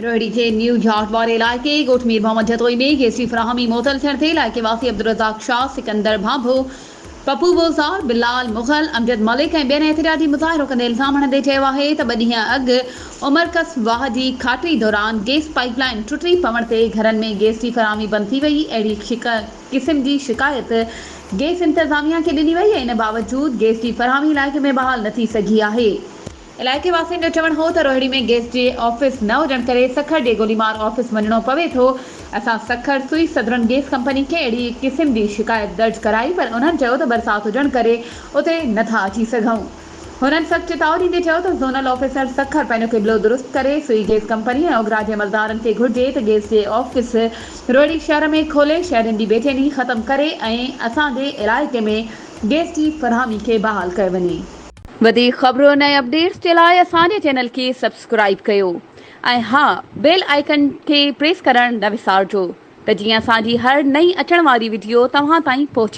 روهڙي جي نيو يارڊ واري علائقي ڳوٺ مير محمد جتوئي ۾ گيس جي فراهمي معطل ٿيڻ تي علائقي واسي عبدالرزاق شاهه، سڪندر ڀانڀو، پپو بوزدار، بلال مغل، امجد ملڪ ۽ ٻين احتجاجي مظاهرو ڪندي الزام هڻندي چيو آهي ته ٻه ڏينهن اڳ عمرڪس واهه جي کاٽي دوران گيس پائيپ لائين ٽٽي پوڻ تي گهرن ۾ گيس جي فراهمي بند ٿي وئي، اهڙي قسم جي شڪايت گيس انتظاميا کي ڏني وئي ۽ ان باوجود گيس جي فراهمي علائقي ۾ بحال نه ٿي سگهي آهي. علائقي واسين جو چوڻ هو ته روهڙي ۾ گئس جي آفيس نه هجڻ ڪري سکر جي گوليمار آفيس وڃڻو پوي ٿو، اسان سکر سوئي سدرن گئس ڪمپني کي اهڙي قسم جي شڪايت درج ڪرائي پر انهن چيو ته برسات هجڻ ڪري اتي نه ٿا اچي سگهون. هنن سخت چتاء ڏيندي چيو ته زونل آفيسر سکر پنهنجو قبلو درست ڪري، سوئي گئس ڪمپني ۽ اوگرا جي عملدارن کي گهرجي ته گئس جي آفيس روهڙي شهر ۾ کولي شهرين جي بيچيني ختم ڪري ۽ اسان جي علائقي ۾ گئس جي فراهمي کي بحال ڪيو وڃي. وڌيڪ خبرن ۽ اپڊيٽس جي لاء اسان جي چينل کي سبسڪرائيب ڪيو ۽ ها بيل آئيڪن کي پريس ڪرڻ نه وسارجو ته جيئن اسان جي هر نئين اچڻ واري وڊيو توهان تائين پهچي.